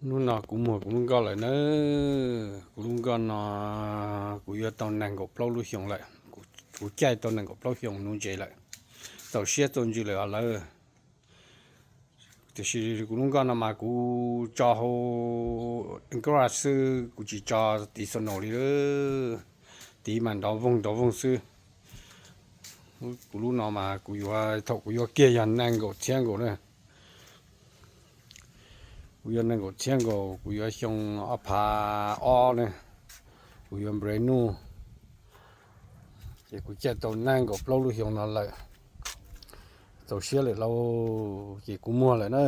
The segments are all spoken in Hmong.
Hnub no kuv muag kuv lub nkoj lawm na. Kuv lub nkoj no kuv yuav tau nees nkaum plaub lub xyoo lawm. Kuv caij tau nees nkaum plaub xyoo nuv ntses lawm, txaus siab txaus ntsws lawm os lawv. Tiam sis kuv lub nkoj no mas kuv tso hauv garage xwb, kuv tsis tso tiv xo no li. Tiv mas nrov voog nrov voog xwb. Kuv lub no mas kuv yuav, thaum kuv yuav kiag yog nees nkaum txhiab nkaus na. Kuv yuav nees nkaum txhiab nkaus, kuv yuav xyoo ob phav ob ne, kuv yuav brand new. Ces kuv caij tau nees nkaum plaub lub xyoo no lawm, txaus siab lawm lauj. Ces kuv muag lawm na,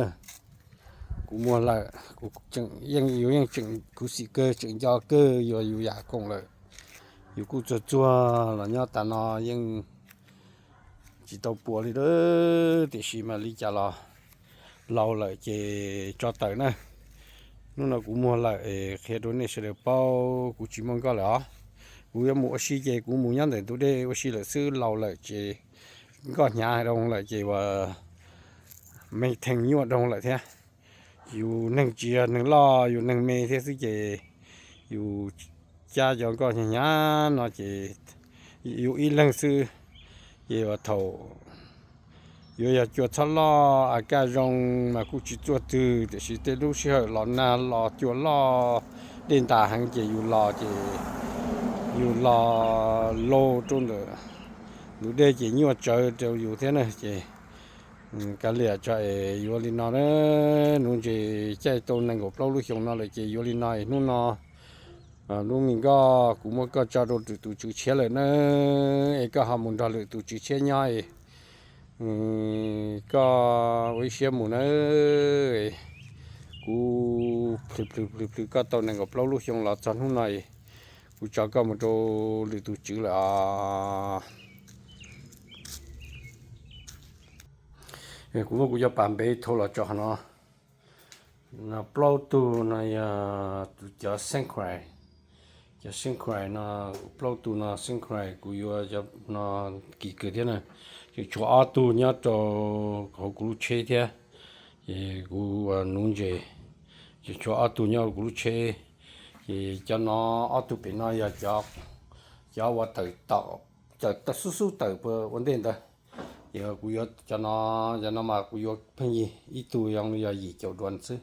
kuv muag lawm, kuv tseem yeej, yus yeej tseem khuv xim kawg, tseem nco kawg yus yam koom lawm. Yus kuj txuag txuag los nyob tas no yeej tsis tau puas li, tiam sis mas li cas los laus lawm ces tso tawm na. Hnub no kuv muag lawm es qhia rau nej sawv daws paub kuv tsis muaj nkoj lawm os. Kuv yuav mus ua si ces kuv mus nyob ntawm ntug dej ua si lawm xwb, laus lawm ces nkoj hnyav rau lawm ces uas maintain nyuaj rau lawm thiab. Yus neeg tsis yog neeg loj, yus neeg me thiab xwb ces yus cab cov nkoj hnyav hnyav no ces yus ib leeg xwb. Ces uas thaum yuav yog cua txhob loj, a kaj zoo mas kuj tsis txuaj twg, tiam sis tej lub sij hawm los nag los cua loj, dej ntas heev ces yus los ces yus los laus rau ntawm ntug dej ces nyuaj tsawv rau yus thiab na. Ces kav liam tso es yuav li no na. Nuv ntses caij tau nees nkaum plaub lub xyoo no lawm ces yuav li no es hnub no lub me nkoj kuv muab koj tso rau lwm tus tswv tshiab lawm na, es koj ho mus nrog lwm tus tswv tshiab nyob es koj ua ib siab mus na. Kuv plhws plhws plhws plhws koj tau nees nkaum plaub lub xyoo los txog hnub no es kuv tso koj mus rau lwm tus tswv lawm os. Kuv muab kuv cov pas npev thau los tso qhov no. No plaub tug no yog tus cov Sankrai. Cov Sankrai no plaub tug no Sankrai kuv yuav cov no kim kawg thiab na. Ces tshuav ob tug nyob rau hauv kuv lub tsheb thiab, ces kuv nuv ntses. Ces tshuav ob tug nyob kuv lub tsheb. Ces cov no ob tug pem no yog cov ua tawm, tawm xub xub tawm ua ntej ntawd. Ces kuv yuav cov no, cov no mas kuv yuav pheej yig, ib tug yog yim caum duas xwb.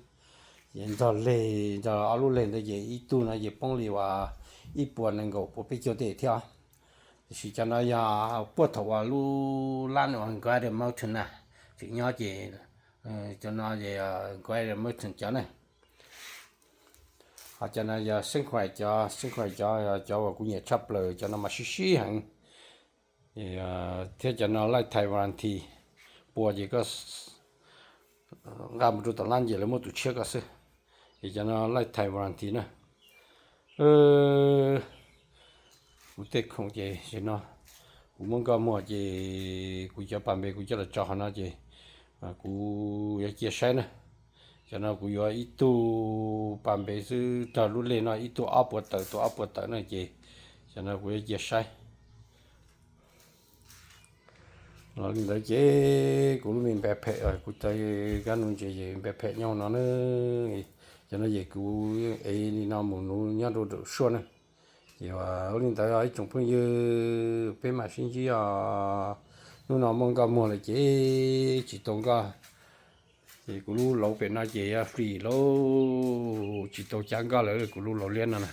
Ces nrog leg, nrog ob lub leg ntawd ces ib tug no ces poob li uas ib puas nees nkaum puas peb caug tej thiab. Tiam sis cov no yog puag thaum uas lub lab uas Guider Mountain na tseem nyob ces cov no ces Guider Mountain cov na. Ho cov no yog Sankrai cov, Sankrai cov, cov uas kuv nyiam tshaj plaws, cov no mas sib sib heev. Thiab cov no lifetime warranty, puas ces koj nqa mus rau tom lab ces lawv muab tus tshiab koj xwb. Ces cov no lifetime warranty na. Kuv tej khoom ces no, kuv muab nkoj muag ces kuv cov pas npe kuv coj los tso qhov no ces kuv yuav cia saib na. Cov no kuv yuav ib tug pas npe xwb, tog lub lej no ib tug ob puas tawm, tus ob puas tawm na ces cov no kuv yuav cia saib. Los li ntawd ces kuv lub me npe phem, kuv cov kab nuv ntses es npe phem nyob no na. Cov no ces kuv ev li no mus nuv nyob rau ram suaj na. Ces ua li ntawd ib tsoom phooj ywg, peb mam sib ntsib os. Hnub no muaj nkoj muag lawm ces tsis tau nkoj, ces kuv lub lauv pem no ces yog free lauj, tsis tau cav nkoj lawm kuv lub lauv liab no na.